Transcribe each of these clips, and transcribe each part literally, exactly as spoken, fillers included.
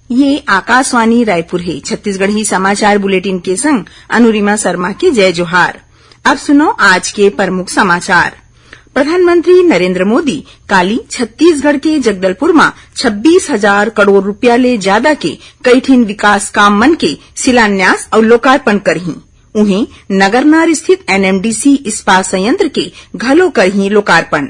ये आकाशवाणी रायपुर हे। छत्तीसगढ़ी समाचार बुलेटिन के संग अनुरिमा शर्मा के जय जोहार। अब सुनो आज के प्रमुख समाचार। प्रधानमंत्री नरेंद्र मोदी काली छत्तीसगढ़ के जगदलपुर म छब्बीस हजार करोड़ रुपया ले जादा के कई ठिन विकास काम मन के शिलान्यास अउ लोकार्पण करही। उहें, नगरनार स्थित एनएमडीसी इस्पात संयंत्र के घलो करही लोकार्पण।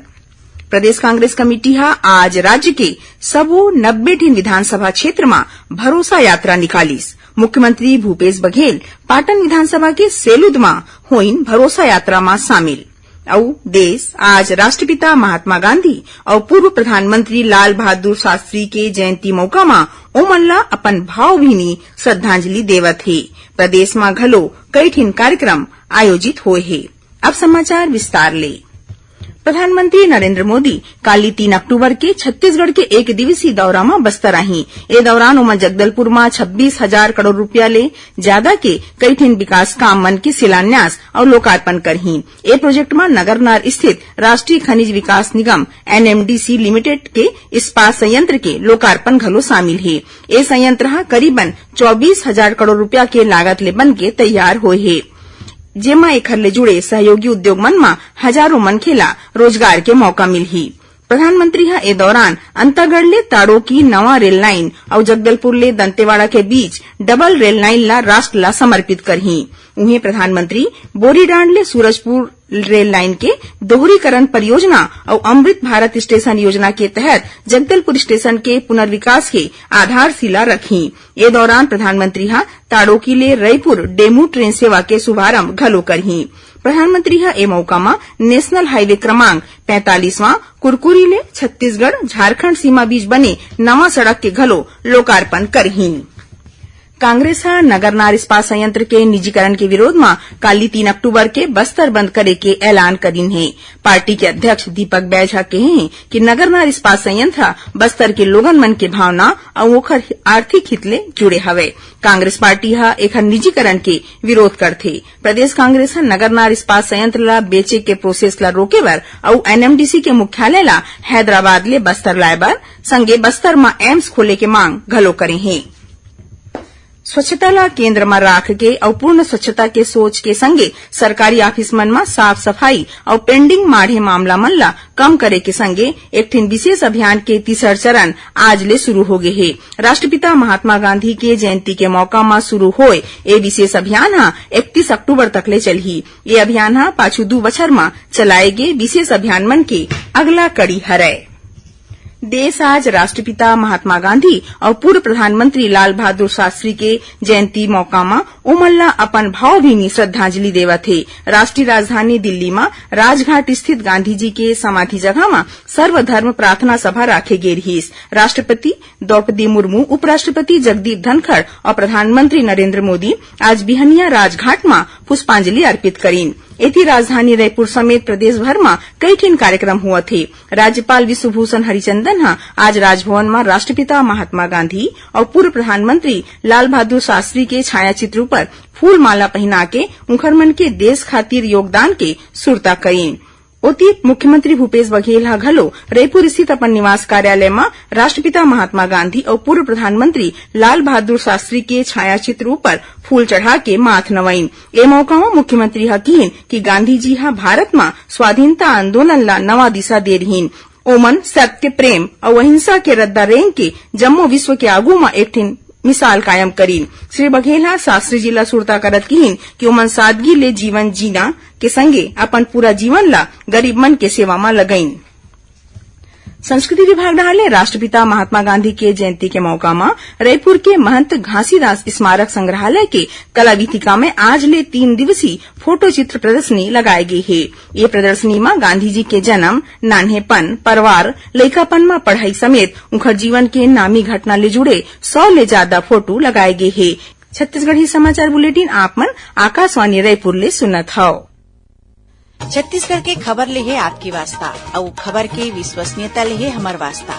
प्रदेश कांग्रेस कमेटी ह आज राज्य के सबो नब्बे ठिन विधानसभा क्षेत्र म भरोसा यात्रा निकालिस। मुख्यमंत्री भूपेश बघेल पाटन विधानसभा के सेलूद म होइन भरोसा यात्रा म शामिल। अउ देश आज राष्ट्रपिता महात्मा गांधी अउ पूर्व प्रधानमंत्री लाल बहादुर शास्त्री के जयंती मौका म ओमन ला अपन भावभीनी श्रद्धांजलि देवत हे। प्रदेश म घलो कई ठिन कार्यक्रम आयोजित होए हे। अब समाचार विस्तार ले। प्रधानमंत्री नरेंद्र मोदी काली तीन अक्टूबर के छत्तीसगढ़ के एक दिवसीय दौरा म बस्तर आही। ए दौरान ओमन जगदलपुर म छब्बीस हजार करोड़ रुपया ले जादा के कई ठिन विकास काम मन के शिलान्यास अउ लोकार्पण करही। ए प्रोजेक्ट म नगरनार स्थित राष्ट्रीय खनिज विकास निगम, एनएमडीसी लिमिटेड के इस्पात संयंत्र के लोकार्पण घलो शामिल हे। ए संयंत्र ह करीबन चौबीस हजार करोड़ रुपया के लागत ले बन के तैयार होए हे, जेमा एखर ले जुड़े सहयोगी उद्योग मन म हजारों मनखे ला रोजगार के मौका मिलही। प्रधानमंत्री ह ए दौरान अंतागढ़ ले ताड़ोकी नवा रेल लाइन अउ जगदलपुर ले दंतेवाड़ा के बीच डबल रेल लाइन ला राष्ट्र ला समर्पित करही। उहें, प्रधानमंत्री बोरीडांड ले सूरजपुर रेल लाइन के दोहरीकरण परियोजना अउ अमृत भारत स्टेशन योजना के तहत जगदलपुर स्टेशन के पुनर्विकास के आधारशिला रखही। ए दौरान प्रधानमंत्री ह ताड़ोकी ले रईपुर डेमू ट्रेन सेवा के शुभारंभ घलो करही। प्रधानमंत्री ह ए मौका म नेशनल हाईवे क्रमांक पैंतालीसवां कुरकुरी ले छत्तीसगढ़ झारखंड सीमा बीच बने नवा सड़क के घलो लोकार्पण करही। कांग्रेस ह नगरनार इस्पात संयंत्र के निजीकरण के विरोध म काली तीन अक्टूबर के बस्तर बंद करे के ऐलान करिन हे। पार्टी के अध्यक्ष दीपक बैज ह कहे हे कि नगरनार इस्पात संयंत्र ह बस्तर के लोगन मन के भावना अउ ओखर आर्थिक हित ले जुड़े हवय। कांग्रेस पार्टी ह एखर निजीकरण के विरोध करथे। प्रदेश कांग्रेस ह नगरनार इस्पात संयंत्र ला बेचे के प्रोसेस ला रोके बर अउ एनएमडीसी के मुख्यालय ला हैदराबाद ले बस्तर लाए बर, संगे बस्तर म एम्स खोले के मांग घलो करे हे। स्वच्छता ला केंद्र म राख के अउ पूर्ण स्वच्छता के सोच के संगे सरकारी ऑफिस मन म साफ सफाई अउ पेंडिंग माढ़े मामला मन ला कम करे के संगे एक ठिन विशेष अभियान के तीसर चरण आज ले शुरू हो गे हे। राष्ट्रपिता महात्मा गांधी के जयंती के मौका म शुरू होए ए विशेष अभियान ह इकतीस अक्टूबर तक ले चलही। ये अभियान ह पाछू दू बछर म चलाए गे विशेष अभियान मन के अगला कड़ी हरय। देश आज राष्ट्रपिता महात्मा गांधी अउ पूर्व प्रधानमंत्री लाल बहादुर शास्त्री के जयंती मौका म ओमन ला अपन भावभीनी श्रद्धांजलि देवत हे। राष्ट्रीय राजधानी दिल्ली म राजघाट स्थित गांधी जी के समाधि जगह म सर्वधर्म प्रार्थना सभा राखे गे रिहिस। राष्ट्रपति द्रौपदी मुर्मू, उपराष्ट्रपति जगदीप धनखड़ अउ प्रधानमंत्री नरेंद्र मोदी आज बिहनिया राजघाट म पुष्पांजलि अर्पित करिन। एती राजधानी रायपुर समेत प्रदेश भर म कई ठिन कार्यक्रम होवत हे। राज्यपाल विश्वभूषण हरिचंदन ह आज राजभवन म राष्ट्रपिता महात्मा गांधी अउ पूर्व प्रधानमंत्री लाल बहादुर शास्त्री के छायाचित्र ऊपर फूलमाला पहिना के उंखर मन के देश खातिर योगदान के सुरता करिन। ओती, मुख्यमंत्री भूपेश बघेल ह घलो रईपुर स्थित अपन निवास कार्यालय म राष्ट्रपिता महात्मा गांधी अउ पूर्व प्रधानमंत्री लाल बहादुर शास्त्री के छायाचित्र ऊपर फूल चढ़ा के माथ नवाइन। ए मौका म मुख्यमंत्री ह किहिन कि गांधी जी ह भारत म स्वाधीनता आंदोलन ला नवा दिशा दे रिहिन। ओमन सत्य, प्रेम अउ अहिंसा के रद्दा रेंग के जम्मो विश्व के आगू म एक ठिन मिसाल कायम करिन। श्री बघेल ह शास्त्री जी ला सुरता करत किहिन कि ओमन सादगी ले जीवन जीना के संगे अपन पूरा जीवन ला गरीब मन के सेवा म लगाइन। संस्कृति विभाग डहार ले राष्ट्रपिता महात्मा गांधी के जयंती के मौका म रईपुर के महंत घासीदास स्मारक संग्रहालय के कला वीथिका में आज ले तीन दिवसीय फोटो चित्र प्रदर्शनी लगाए गे हे। ये प्रदर्शनी म गांधी जी के जन्म, नान्हेपन, परवार, लइकापन म पढ़ाई समेत उंखर जीवन के नामी घटना ले जुड़े सौ ले जादा फोटो लगाए गे हे। छत्तीसगढ़ी समाचार बुलेटिन आप मन आकाशवाणी रायपुर ले सुनत हव। छत्तीसगढ़ के खबर ले हे आपके वास्ता, अउ खबर के विश्वसनीयता ले हे हमर वास्ता।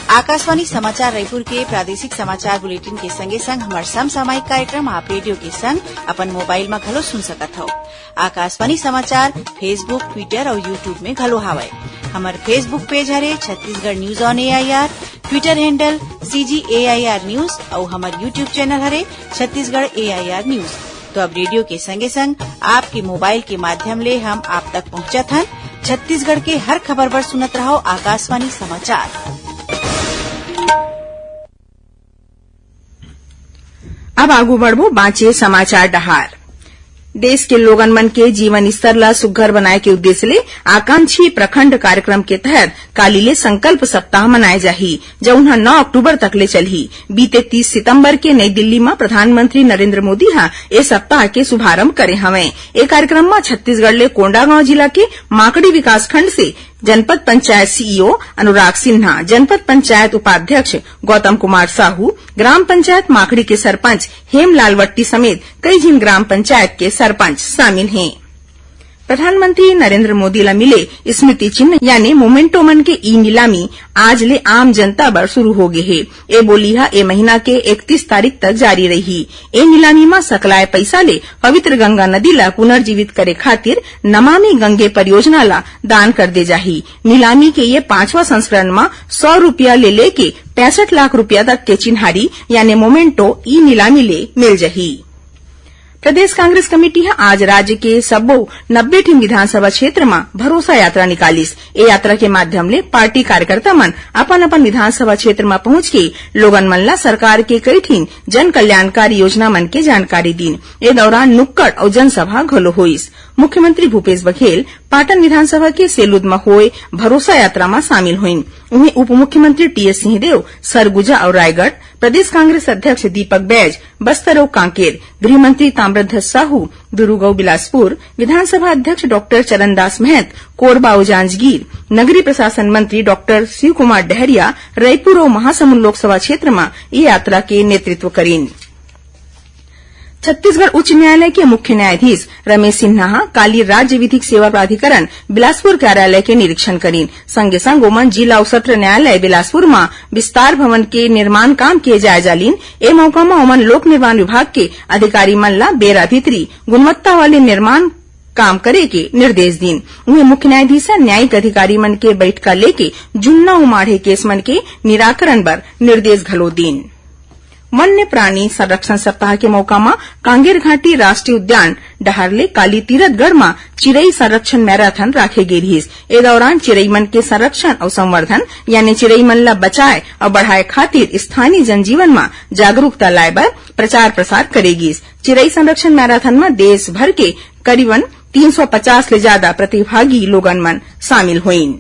आकाशवाणी समाचार रायपुर के प्रादेशिक समाचार बुलेटिन के संगे संग हमर समसामयिक कार्यक्रम आप रेडियो के संग अपन मोबाइल म घलो सुन सकत हव। आकाशवाणी समाचार Facebook, Twitter अउ YouTube में घलो हावय। हमर Facebook पेज हरे Chhattisgarh news on AIR. Twitter handle C G A I R News अउ हमर YouTube channel हरे Chhattisgarh A I R News। तो अब रेडियो के संगे संग आपके मोबाइल के माध्यम ले हम आप तक पहुंचत हन। छत्तीसगढ़ के हर खबर बर सुनत रहव आकाशवाणी समाचार। अब आगू बढ़बो बांचे समाचार डहार। देश के लोगन मन के जीवन स्तर ला सुग्घर बनाए के उद्देश्य ले आकांक्षी प्रखंड कार्यक्रम के तहत काली ले संकल्प सप्ताह मनाए जाही, जउन ह नौ अक्टूबर तक ले चलही। बीते तीस सितंबर के नई दिल्ली म प्रधानमंत्री नरेंद्र मोदी ह ए सप्ताह के शुभारंभ करे हवंय। ए कार्यक्रम म छत्तीसगढ़ ले कोंडागांव जिला के माकड़ी विकासखंड से जनपद पंचायत सीईओ अनुराग सिन्हा, जनपद पंचायत उपाध्यक्ष गौतम कुमार साहू, ग्राम पंचायत माकड़ी के सरपंच हेमलाल वट्टी समेत कई झिन ग्राम पंचायत के सरपंच शामिल हें। प्रधानमंत्री नरेंद्र मोदी ला मिले स्मृति चिन्ह यानी मोमेंटो मन के ई नीलामी आज ले आम जनता बर शुरू हो गे हे। ए बोली ह ए महीना के इकतीस तारीख तक जारी रही। ए नीलामी म सकलाए पइसा ले पवित्र गंगा नदी ला पुनर्जीवित करे खातिर नमामि गंगे परियोजना ला दान कर दे जाही। नीलामी के ये पांचवा संस्करण म सौ रुपया ले लेके पैंसठ लाख रुपया तक के चिन्हारी यानी मोमेंटो ई नीलामी ले मिल जाही। प्रदेश कांग्रेस कमेटी ह आज राज्य के सब्बो नब्बे ठिन विधानसभा क्षेत्र म भरोसा यात्रा निकालिस। ए यात्रा के माध्यम ले पार्टी कार्यकर्ता मन अपन-अपन विधानसभा क्षेत्र म पहुंच के लोगन मन ला सरकार के कई ठिन जन कल्याणकारी योजना मन के जानकारी दीन। ए दौरान नुक्कड़ अउ जनसभा घलो होइस। मुख्यमंत्री भूपेश बघेल पाटन विधानसभा के सेलूद म होय भरोसा यात्रा म शामिल होइन। उहें उप मुख्यमंत्री टीएस सिंहदेव सरगुजा अउ रायगढ़, प्रदेश कांग्रेस अध्यक्ष दीपक बैज बस्तर अउ कांकेर, गृह मंत्री ताम्रध्वज साहू दुरूग अउ बिलासपुर, विधानसभा अध्यक्ष डॉक्टर चरणदास महंत कोरबा अउ जांजगीर, नगरीय प्रशासन मंत्री डॉक्टर शिव कुमार डहरिया रईपुर अउ महासमुंद लोकसभा क्षेत्र म ए यात्रा के नेतृत्व करिन। छत्तीसगढ़ उच्च न्यायालय के मुख्य न्यायाधीश रमेश सिन्हा ह काली राज्य विधिक सेवा प्राधिकरण बिलासपुर कार्यालय के निरीक्षण करिन। संगे संग ओमन जिला अउ सत्र न्यायालय बिलासपुर म विस्तार भवन के निर्माण काम के जायजा लीन। ए मौका म ओमन लोक निर्माण विभाग के अधिकारी मन ला बेरा भीतरी गुणवत्ता वाले निर्माण काम करे के निर्देश दीन। उहें मुख्य न्यायाधीश ह न्यायिक अधिकारी मन के बैठका लेके जुन्ना उमाढ़े केस मन के निराकरण बर निर्देश घलो दीन। वन्य प्राणी संरक्षण सप्ताह के मौका म कांगेर घाटी राष्ट्रीय उद्यान डहार ले काली तीरथगढ़ म चिरई संरक्षण मैराथन राखे गे रिहिस। ए दौरान चिरई मन के संरक्षण अउ संवर्धन यानी चिरई मन ल बचाए अउ बढ़ाए खातिर स्थानीय जनजीवन म जागरूकता लाए बर प्रचार प्रसार करे गिस। चिरई संरक्षण मैराथन म देश भर के करीबन तीन सौ पचास ले जादा प्रतिभागी लोगन मन शामिल होइन।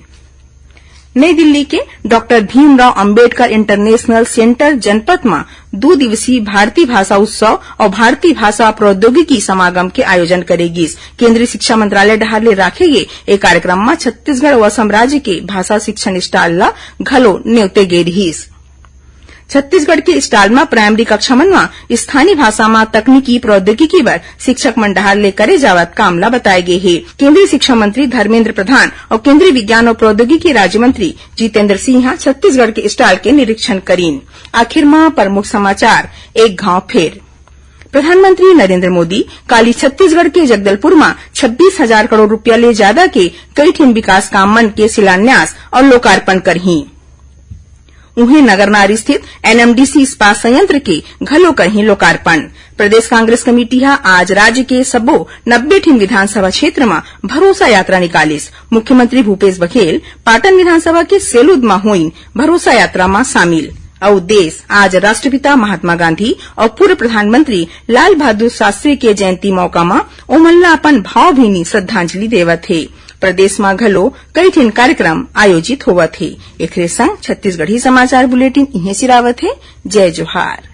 नई दिल्ली के doctor Bhimrao Ambedkar international centre Janpath म दू दिवसीय भारतीय भाषा उत्सव अउ भारतीय भाषा प्रौद्योगिकी समागम के आयोजन करे गिस। केंद्रीय शिक्षा मंत्रालय डहार ले राखे गे ए कार्यक्रम म छत्तीसगढ़ अउ असम राज्य के भाषा शिक्षण स्टॉल ल घलो नेवते गे रिहिस। छत्तीसगढ़ के स्टॉल म प्राइमरी कक्षा मन म स्थानीय भाषा म तकनीकी प्रौद्योगिकी बर शिक्षक मन डहार ले करे जावत काम ल बताए गे हे। केंद्रीय शिक्षा मंत्री धर्मेंद्र प्रधान अउ केंद्रीय विज्ञान अउ प्रौद्योगिकी राज्य मंत्री जितेंद्र सिंह ह छत्तीसगढ़ के स्टॉल के निरीक्षण करीन। आखिर म प्रमुख समाचार एक घाव फेर। प्रधानमंत्री नरेंद्र मोदी काली छत्तीसगढ़ के जगदलपुर म छब्बीस हजार करोड़ रुपया ले जादा के कई ठिन विकास काम मन के शिलान्यास अउ लोकार्पण करहीं। उहें नगरनार स्थित एनएमडीसी इस्पात संयंत्र के घलो करहीं लोकार्पण। प्रदेश कांग्रेस कमेटी ह आज राज्य के सब्बो नब्बे ठिन विधानसभा क्षेत्र म भरोसा यात्रा निकालिस। मुख्यमंत्री भूपेश बघेल पाटन विधानसभा के सेलूद म होइन भरोसा यात्रा म शामिल। अउ देश आज राष्ट्रपिता महात्मा गांधी अउ पूर्व प्रधानमंत्री लाल बहादुर शास्त्री के जयंती मौका म ओमन ला अपन भावभीनी श्रद्धांजलि देवत हे। प्रदेश म घलो कई ठिन कार्यक्रम आयोजित होवत हे। एखरे संग छत्तीसगढ़ी समाचार बुलेटिन इहें सिरावत हे। जय जोहार।